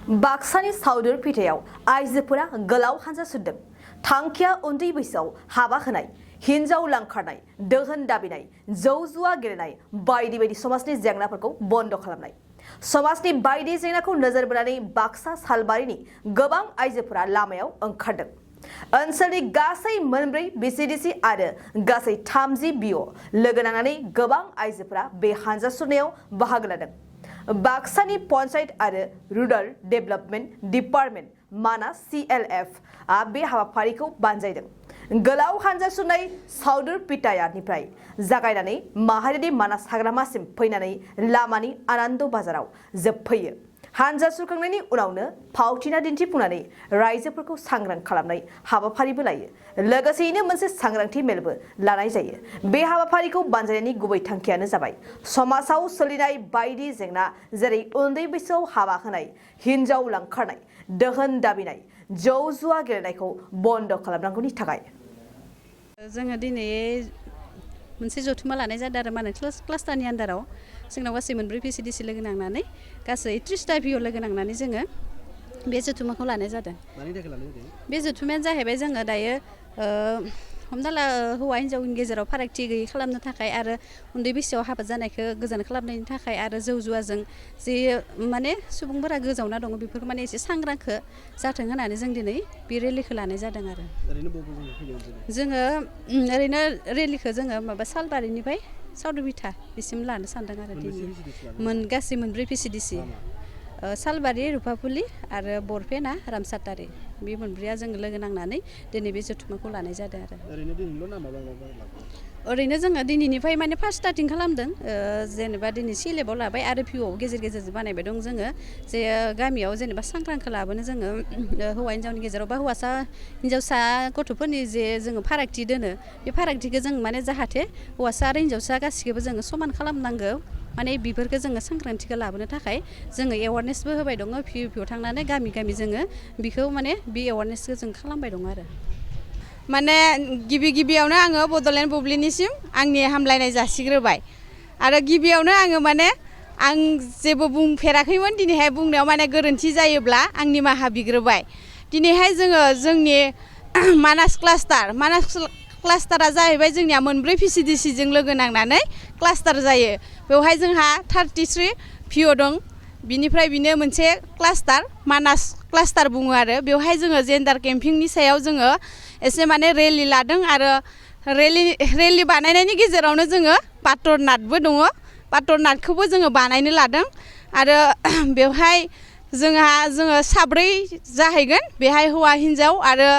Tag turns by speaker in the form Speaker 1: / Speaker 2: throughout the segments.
Speaker 1: बाक्सानि साउदुर पिटायाव आइजोफोरा गोलाव हानजा सुरदों। थांखिया उन्दै बैसोआव हाबा होनाय, हिन्जाव लांखारनाय, दोहोन दाबिनाय, जौ जुवा गेलेनाय बायदि बायदि समाजनि जेंनाफोरखौ बन्द खालामनाय। समाजनि बायदि जेंनाखौ नोजोर बोनानै बाक्सा सालबारिनि गोबां आइजोफोरा लामायाव ओंखारदों। ओनसोलनि गासै मोनब्रै बिसिडिसि आरो गासै 30 बिअ लोगो नांनानै गोबां आइजोफोरा बे हानजा सुरनायाव बाहागो लादों। बाक्सानि पन्चायत आरो रुराल डेभेलपमेन्ट डिपार्टमेन्ट मानास CLF आ बे हाबाफारिखौ बानजायदों। गोलाव हानजा सुरनाय साउदुर पिटायानिफ्राय जागायनानै माहारियारि मानास हाग्रामासिम फैनानै लामानि आनन्द बाजाराव जोबफैयो। हानजा सुरखांनायनि उनावनो फावथिना दिन्थिफुंनानै रायजोफोरखौ सांग्रां खालामनाय हाबाफारिबो लायो। लोगोसेयैनो मोनसे सांग्रांथि मेलबो लानाय जायो। बे हाबाफारिखौ बानजायनायनि गुबै थांखियानो जाबाय समाजाव सोलिनाय बायदि जेंना जेरै उन्दै बैसोआव हाबा होनाय, हिन्जाव लांखारनाय, दोहोन दाबिनाय, जौ जुवा गेलेनायखौ बन्द खालामनांगौनि थाखाय
Speaker 2: जोङो दिनै मोनसे जथुमा लानाय जादों आरो माने क्लास्टारनि आन्दाराव जोंनाव गासै मोनब्रै PCDC लोगो नांनानै गासै 30टा बिअ लोगो नांनानै जोङो बे जथुमाखौ लानाय जादों। बे जथुमायानो जाहैबाय जोङो दायो हमना ला हौवा हिन्जावनि गेजेराव फारागथि गैयै खालामनो थाखाय आरो उन्दै बैसोआव हाबा जानायखौ गोजान खालामनायनि थाखाय आरो जौ जुवाजों जे माने सुबुंफोरा गोजावना दङ बेफोरखौ माने एसे सांग्रांखौ जाथों होननानै जों दिनै बे रेलिखौ लानाय जादों आरो जोङो ओरैनो रेलिखौ जोङो माबा सालबारिनिफ्राय साउदुरबिथा बिसिम लानो सानदों आरो दिनै गासै मोनब्रै PCDC सालबारि, रुपाफुलि आरो बरपेना, रामसातारि बे मोनब्रैया जोङो लोगो नांनानै दिनै बे जथुमाखौ लानाय जादों आरो ओरैनो जोङो दिनैनिफ्राय माने फार्स्ट स्टार्टिं खालामदों। जेनेबा दिनै CLFआव लाबाय आरो पिअआव गेजेर गेजेर बानायबाय दं जोङो जे गामियाव जेनेबा सांग्रांखौ लाबोनो जोङो हौवा हिन्जावनि गेजेराव बा हौवासा हिन्जावसा गथ'फोरनि जे जोङो फारागथि दोनो बे फारागथिखौ जों माने जाहाथे हौवासा आरो हिन्जावसा गासिखौबो जोङो समान खालामनांगौ माने बेफोरखौ जोङो सांग्रांथिखौ लाबोनो थाखाय जोङो एवारनेसबो होबाय दङ। पिअ थांनानै गामि गामि जोङो बेखौ माने बे एवारनेसखौ जों खालामबाय दं आरो
Speaker 3: माने गिबियावनो आङो बड'लेण्ड बुब्लिनिसिम आंनि हामलायनाय जासिग्रोबाय आरो गिबियावनो आङो माने आं जेबो बुंफेराखैमोन दिनैहाय बुंनायाव माने गोरोन्थि जायोब्ला आं निमाहा बिग्रोबाय। दिनैहाय जोङो जोंनि मानास क्लास्टारा जाहैबाय जोंनिया मोनब्रै PCDCजों लोगो नांनानै क्लास्टार जायो। बेवहाय जोंहा 33 पिअ दं। बिनिफ्राय बिनो मोनसे क्लास्टार मानास क्लास्टार बुङो आरो बेवहाय जोङो जेन्डार केम्पिंनि सायाव जोङो एसे माने रेलि लादों आरो रेलि बानायनायनि गेजेरावनो जोङो पाटरनाटबो दङ। पाटरनाटखौबो जोङो बानायनो लादों आरो बेवहाय जोङो साब्रै जाहैगोन। बेहाय हौवा हिन्जाव आरो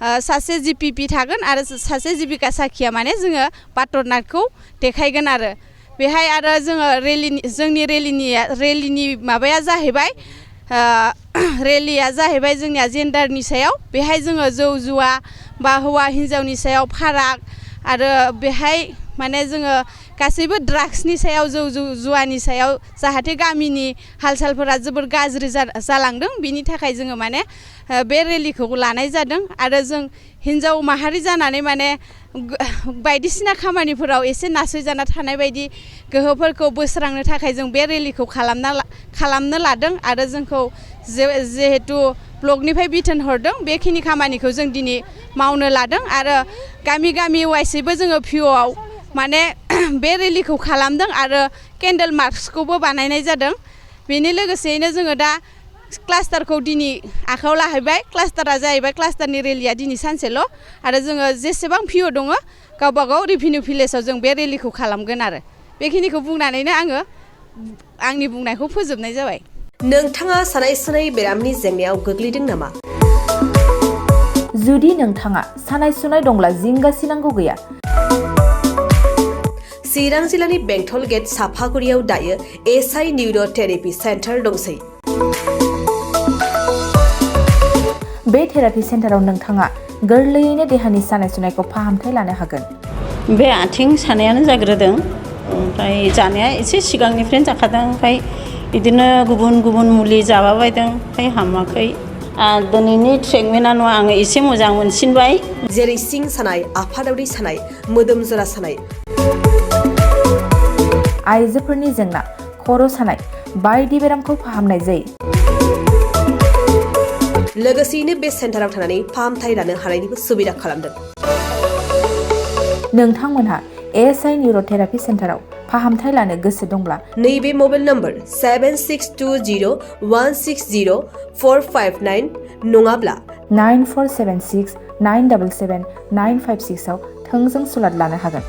Speaker 3: सासे GPP थागोन आरो सासे जिबिका साखिया माने जोङो पाटरनाटखौ देखायगोन आरो बेहाय आरो जोङो जोंनि रेलिनि माबाया जाहैबाय रेलिया जाहैबाय जोंनिया जेन्डारनि सायाव। बेहाय जोङो जौ जुवा बा हौवा हिन्जावनि सायाव फाराग आरो बेहाय माने जोङो गासैबो ड्राग्सनि सायाव जौ जुवानि सायाव जाहाथे गामिनि हाल सालफोरा जोबोर गाज्रि जालांदों बिनि थाखाय जोङो माने बे रेलिखौ लानाय जादों आरो जों हिन्जाव माहारि जानानै माने बायदिसिना खामानिफोराव एसे नासयजाना थानाय बायदि गोहोफोरखौ बोस्रांनो थाखाय जों बे रेलिखौ खालामनो लादों आरो जोंखौ जिहेतु ब्लकनिफ्राय बिथोन हरदों बेखिनि खामानिखौ जों दिनै मावनो लादों आरो गामि गामि वाइसैबो जोङो पिअआव माने बे रेलिखौ खालामदों आरो केन्डेल मार्क्सखौबो बानायनाय जादों। बेनि लोगोसेयैनो जोङो दा क्लास्टारखौ दिनै आखायाव लाहैबाय। क्लास्टारा जाहैबाय क्लास्टारनि रेलिया दिनै सानसेल' आरो जोङो जेसेबां पिअ दङ गावबागाव रेभिनिउ भिलेजाव जों बे रेलिखौ खालामगोन आरो बेखिनिखौ बुंनानैनो आङो आंनि बुंनायखौ फोजोबनाय जाबाय।
Speaker 1: नोंथाङा सानाय सुनाय बेरामनि जेंनायाव गोग्लैदों नामा?
Speaker 4: जुदि नोंथाङा सानाय सुनाय दंब्ला जिंगासिनांगौ गैया।
Speaker 1: चिरां जिल्लानि बेंटल गेट साफागुरियाव दायो SI निउर' थेरापि सेन्टार दंसै।
Speaker 4: बे थेरापि सेन्टाराव नोंथाङा गोरलैयैनो देहानि सानाय सुनायखौ फाहामथाय लानो हागोन।
Speaker 5: बे आथिं सानायानो जाग्रोदों ओमफ्राय जानाया एसे सिगांनिफ्रायनो जाखादों ओमफ्राय बिदिनो गुबुन मुलि जाबाबायदों ओमफ्राय हामाखै। दिनैनि ट्रिटमेन्टआ आङो एसे मोजां मोनसिनबाय।
Speaker 1: जेरै सिं सानाय, आफादावरि सानाय, मोदोम जरा सानाय,
Speaker 4: आइजोफोरनि जेंना, खर' सानाय बायदि बेरामखौ फाहामनाय जायो।
Speaker 1: लोगोसेयैनो बे सेन्टाराव थानानै फाहामथाय लानो हानायनिबो सुबिदा खालामदों।
Speaker 4: नोंथांमोनहा ASI निउर'थेरापि सेन्टाराव फाहामथाय लानो गोसो दंब्ला
Speaker 1: नैबे मबाइल नम्बर 7620160459 नङाब्ला
Speaker 4: 9476 977 956 आव थोंजों सुलाद लानो हागोन।